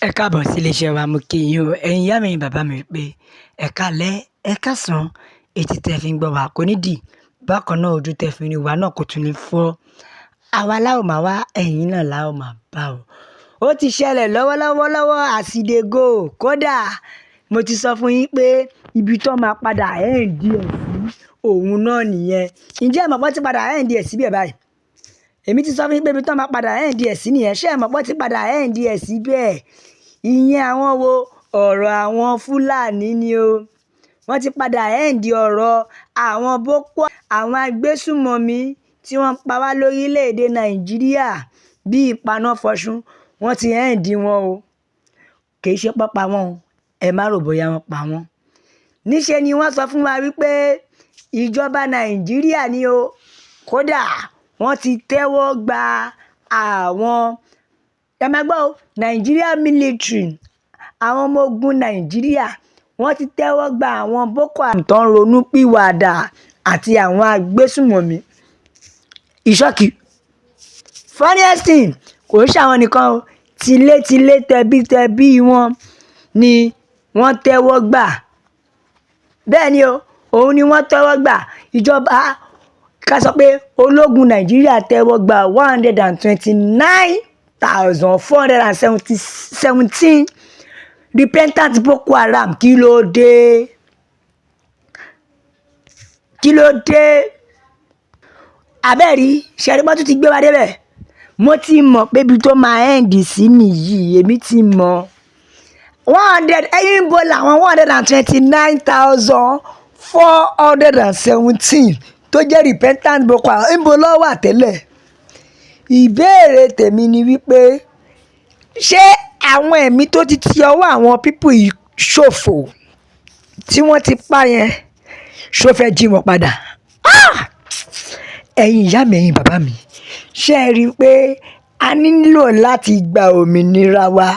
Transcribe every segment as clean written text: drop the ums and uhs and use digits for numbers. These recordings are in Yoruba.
Ẹ káàbọ̀ sí iléeṣẹ́ wa. Mo kí yín o, ẹ̀yin ìyá mi, bàbá mi, pé ẹ káalẹ́, ẹ káàsán. Etí tẹ́ fi ń gbọ́ wa kò ní dì, bákan náà ojú tẹ́ fi ń rí wa náà kò tún ní fọ́. Àwa la ó máa wá, ẹ̀yin náà la ó máa bá o. Ó ti ṣẹlẹ̀ lọ́wọ́lọ́wọ́ lọ́wọ́ as e dey go. Kódà mo ti sọ fún yín pé ibi tó máa padà end ẹ̀ sí, òun náà nìyẹn. Ǹjẹ́ ẹ mọ̀ pé ó ti padà end ẹ̀ síbẹ̀ báyìí? Èmi ti sọ fún yín pé ibi tó máa padà end ẹ̀ sí nìyẹn. Ṣé ẹ mọ̀ pé ó ti padà end ẹ̀ síbẹ̀? Ìyẹn àwọn wo? Ọ̀rọ̀ àwọn Fúlàní ni o. Wọ́n ti padà end ọ̀rọ̀ àwọn Boko, àwọn agbésùmọ̀mí tí wọ́n ń pa wá lórílẹ̀‐èdè Nàìjíríà bíi panáfọ̀ṣún. Wọ́n ti end wọn o. Kì í ṣe pé pa wọ́n o, ẹ má rò bóyá wọ́n pa wọ́n. Níṣe ni wọ́n sọ fún wa wípé ìjọba Nàìjíríà ni o. Kódà wọ́n ti tẹ́wọ́ gba àwọn, ẹ máa gbọ́ o, Nigeria military, àwọn ọmọ ogun Nàìjíríà, wọ́n ti tẹ́wọ́ gba àwọn Boko Haram tó ń ronú pìwàdà àti àwọn agbésùmọ̀mí. Ìṣọ́kì. Funniest thing, kò ń ṣàwọn nìkan o, tilétilé, tẹbítẹbí wọn ni wọ́n tẹ́wọ́ gbà. Bẹ́ẹ̀ ni o, òun ni wọ́n tẹ́wọ́ gbà. Ìjọba, ká sọ pé ológun Nàìjíríà tẹ́wọ́ gba 129,417 repentant Boko Haram. Kí ló dé? Kí ló dé? Àbẹ́ẹ̀rí ṣẹ̀rí tún ti gbé wa débẹ̀. Mo ti mọ̀ pé ibi tó máa end sí nìyí. Èmi ti mọ̀. One hundred, ẹ̀yìn ń bo làwọn 129,417 tó jẹ́ repentant Boko Haram ń bo lọ́wọ́ wà tẹ́lẹ̀? Ìbéèrè tèmi ni wípé, ṣé àwọn ẹ̀mí tó ti ti ọwọ́ àwọn people yìí ṣòfò tí wọ́n ti pa yẹn, ṣó fẹ́ jí wọn padà? Ah! Ẹ̀yin ìyá mi, ẹ̀yin bàbá mi, ṣé ẹ rí i pé a nílò láti gba òmìnira wa?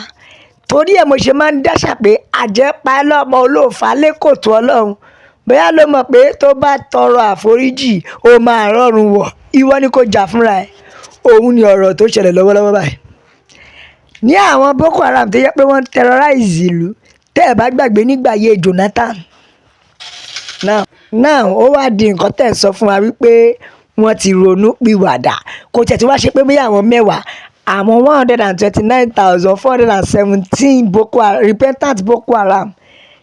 Torí ẹ̀ mo ṣe máa ń dáṣà pé àjẹpá lọ́mọ olóòfà lẹ́kọ̀tù. Ọlọ́run bóyá ló mọ̀ pé tó bá tọrọ àforíjì, ó máa rọrùn wọ̀. Ìwọ ni kò jà fúnra ẹ̀. Òun ni ọ̀rọ̀ tó ṣẹlẹ̀ lọ́wọ́lọ́wọ́ báyìí ní àwọn Boko Haram tó yẹ pé wọ́n ń terrorize ìlú. Tẹ́ ẹ̀ bá gbàgbé, nígbà ayé Jonathan. Now now, ó wá di nǹkan tẹ̀ ń sọ fún wa wípé wọ́n ti ronú pìwàdà. Kò tẹ̀ tí wá ṣe pé bóyá àwọn mẹ́wàá, àwọn 129,417 Boko Haram, repentant Boko Haram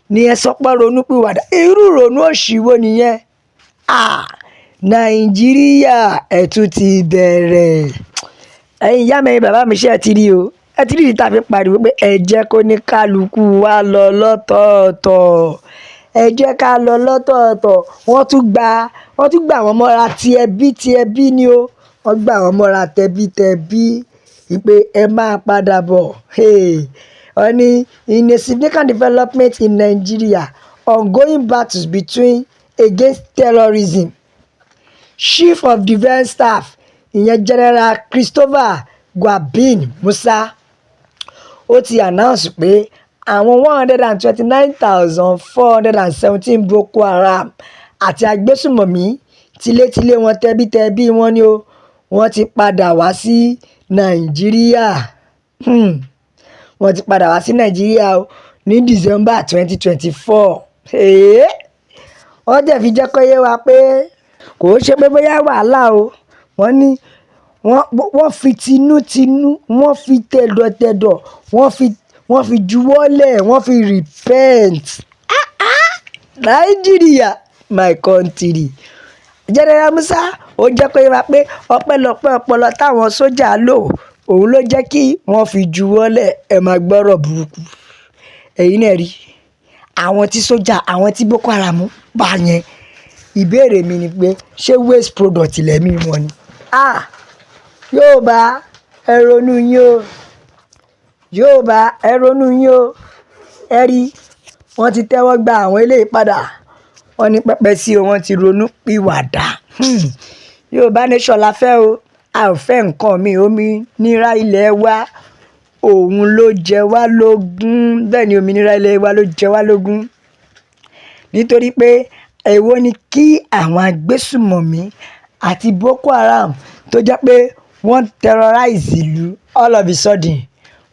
ni ẹ sọ pé ronú pìwàdà. Irú ìrònú òṣì wo nìyẹn? Ah, Nàìjíríà, ẹ̀ tún ti bẹ̀rẹ̀. Ẹ̀yin ìyá mi, ẹ̀yin bàbá mi, ṣé ẹ ti rí o? Ẹ ti rí ìdí tá a fi pariwo pé ẹ jẹ́ kó ní kálukú wa lọ lọ́tọ̀ọ̀tọ̀, ẹ jẹ́ ká lọ lọ́tọ̀ọ̀tọ̀. Wọ́n tún gbà wọ́n mọ́ra ti ẹbí ti ẹbí ni o. Wọ́n gbà wọ́n mọ́ra tẹbí tẹbí wípé ẹ máa padà bọ̀. Wọ́n ní, in a significant development in Nigeria ongoing battles between against terrorism, Chief of Defence Staff, ìyẹn General Christopher Gwabin Musa, ó ti announce pé àwọn 129,417 Boko Haram àti agbésùmọ̀mí, tilétilé wọn, tẹbítẹbí wọn ni o, wọ́n ti padà wá sí Nàìjíríà. Wọ́n ti padà wá sí Nàìjíríà o ní December 2024. Wọ́n dẹ̀ fi jẹ́ kó yé wa pé kò ṣe pé bóyá wàhálà o. Wọ́n ní wọ́n fi tinútinú, wọ́n fi tẹ̀dọ̀tẹ̀dọ̀, wọ́n fi juwọ́lẹ̀, wọ́n fi repent. Ah ah, Nàìjíríà, my country. General Musa, ó jẹ́ kó yé wa pé ọpẹ́lọpẹ́ ọpọlọ táwọn sójà lò, òun ló jẹ́ kí wọ́n fi juwọ́lẹ̀. Ẹ máa gbọ́rọ̀ burúkú. Ẹ̀yin náà rí àwọn tí sójà, àwọn tí Boko Haram pa yẹn. Ìbéèrè mi ni pé, ṣé waste product lẹ́mí wọn ni? Ah, Yorùbá, ẹ ronú yín o. Yorùbá, ẹ ronú yín o. Ẹ rí, wọ́n ti tẹ́wọ́ gba àwọn eléyìí padà. Wọ́n ní pẹpẹ sí o, wọ́n ti ronú pìwàdà. Yorùbá nation la fẹ́ o, a ò fẹ́ nǹkan mi. Òmìnira ilẹ̀ wa, òun ló jẹ wá lógún. Bẹ́ẹ̀ ni, òmìnira ilẹ̀ wa ló jẹ wá lógún, nítorí pé èwo ni kí àwọn agbésùmọ̀mí àti Boko Haram tó jẹ́ pé wọ́n terrorize ìlú, all of a sudden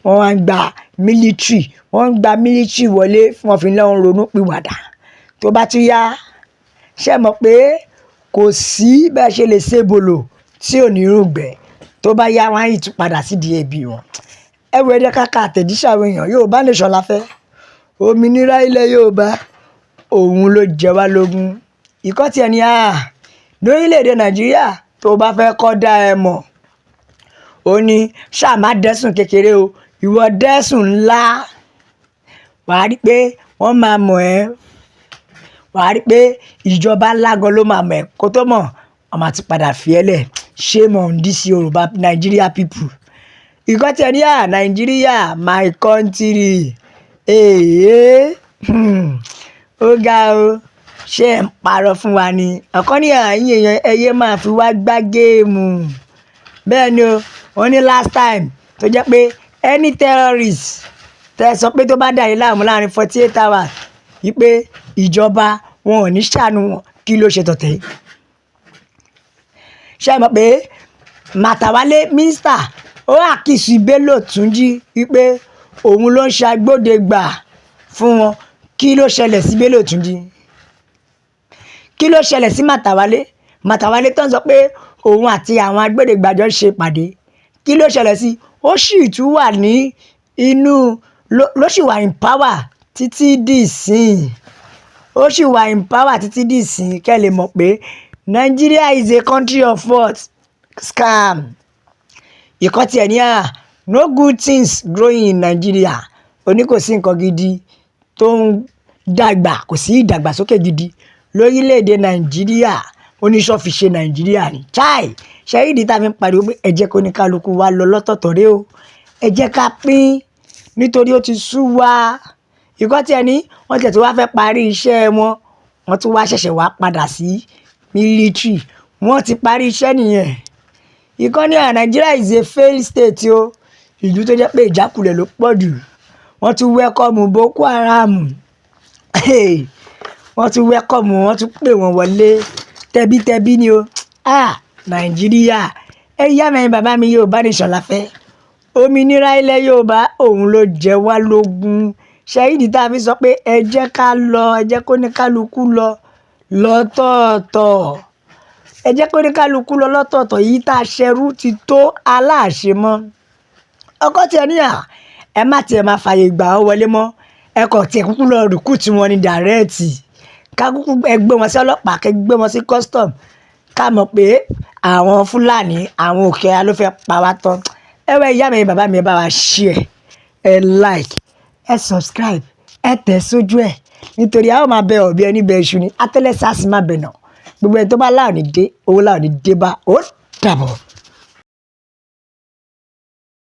wọ́n wá ń gba Military, wọ́n ń gba military wọlé, wọ́n fi lọ́n ronú pìwàdà. Tó bá tún yá, ṣé ẹ mọ̀ pé kò sí bẹ́ẹ̀ ṣe lè ṣe bòlò tí ò ní rúgbẹ́? Tó bá yá, wọ́n á yìí tún padà sídìí ẹbí wọn. Ẹ wo, ẹ jẹ́ ká ka àtẹ̀jíṣẹ́ àwọn èèyàn. Yorùbá Nation la fẹ́. Òmìnira ilẹ̀ Yorùbá, òun ló jẹ wá lógún. Ìkọ́ tiẹ̀ ni lórílẹ̀‐èdè Nàìjíríà, tó bá fẹ́ kọ́ dá ẹ mọ̀, ó ní ṣáà má dẹ́sùn kékeré o, ìwọ dẹ́sùn ńlá, wàá rí pé wọ́n máa mọ̀ ẹ́. Wàá rí pé ìjọba ńlá gan ló máa mọ̀ ẹ́. Kó tó mọ̀, wọ́n máa ti padà fi ẹ́ lẹ̀. Shame on this Yorùbá Nigeria people. Ìkọ́ tiẹ̀ ní Nàìjíríà, my country. Èèyàn ó ga o. Ṣé ẹ̀ ń parọ́ fún wa ni? Ọ̀kan ní àyín èèyàn, ẹyẹ máa fi wá gbá game. Bẹ́ẹ̀ ni o. Wọ́n ní last time tó jẹ́ pé any terrorist tẹ́ sọ pé tó bá dà yín láàmú láàrin 48 hours, wípé ìjọba wọn ò ní ṣàánú wọn, kí ló ṣe tọ̀tẹ̀ yìí? Ṣé ẹ mọ̀ pé Màtàwálé mínísítà, ó accuse Bello Túnjí wípé òun ló ń ṣe agbódegbà fún wọn? Kí ló ṣẹlẹ̀ sí Bello Túnjí? Kí ló ṣẹlẹ̀ sí Màtàwálé? Màtàwálé tó ń sọ pé òun àti àwọn agbódegbà jọ ń ṣe ìpàdé, kí ló ṣẹlẹ̀ sí? Ó sì tún wà ní inú, ló sì wà in power títí dì ìsín. Ó sì wà in power títí dì ìsín. Kẹ́ lè mọ̀ pé Nigeria is a country of what? Scam. Ìkọ́ tiẹ̀ ní no good things growing in Nigeria. Ó ní kò sí nǹkan gidi tó ń dàgbà, kò sí ìdàgbàsókè gidi lórílẹ̀‐èdè Nàìjíríà. Ó ní sọ́ fi ṣe Nàìjíríà ní chai. Ṣe ìdí tá a fi ń pariwo pé ẹ jẹ́ kó ní kálukú wa lọ lọ́tọ̀ọ̀tọ̀ rẹ o, ẹ jẹ́ ká pín, nítorí ó ti sú wa. Ìkọ́ tiẹ̀ ní wọ́n tiẹ̀ tí wàá fẹ́ parí iṣẹ́ wọn, wọ́n tún wá ṣẹ̀ṣẹ̀ wá padà sí military. Wọ́n ti parí iṣẹ́ nìyẹn. Ìkọ́ ní Nigeria is a failed state o. Ìlú tó jẹ́ pé ìjákulẹ̀ ló pọ̀ jù. Wọ́n tún welcome Boko Haram, wọ́n tún welcome, wọ́n tún pè wọ́n wọlé tẹbítẹbí ni o. Ah, Nàìjíríà! Ẹ yá mi, bàbá mi, Yorùbá Nation la fẹ́. Òmìnira ilẹ̀ Yorùbá, òun ló jẹ wá lógún. Ṣe ìdí tá a fi sọ pé ẹ jẹ́ ká lọ, ẹ jẹ́ kó ní kálukú lọ lọ́tọ̀ọ̀tọ̀, ẹ jẹ́ kó ní kálukú lọ lọ́tọ̀ọ̀tọ̀. Yìí tá a ṣẹrú ti tó aláàṣẹ mọ́. Ọkọ tiẹ̀ níyà, ẹ má tiẹ̀ máa fààyè gbà ọ́ wọlé mọ́. Ẹ kọ̀ tiẹ̀ kúkú lọ recruit wọn ní direct. Ká kúkú ẹ gbé wọn sí ọlọ́pàá, kẹ gbé wọn sí custom, ká mọ̀ pé àwọn Fúlàní, àwọn òkè ló fẹ́ pa wá tán. Ẹ wá, ìyá mi, bàbá mi, ẹ bá wa share, ẹ like, ẹ subscribe, ẹ tẹ̀ sójú ẹ̀, nítorí a ó máa bẹ ọ̀bẹ ẹni bẹ iṣu ni, atẹ́lẹsẹ̀ á sì máa bẹ̀ nà. Gbogbo ẹni tó bá láàní dé owó, láàní dé bá. Ó dàbọ̀.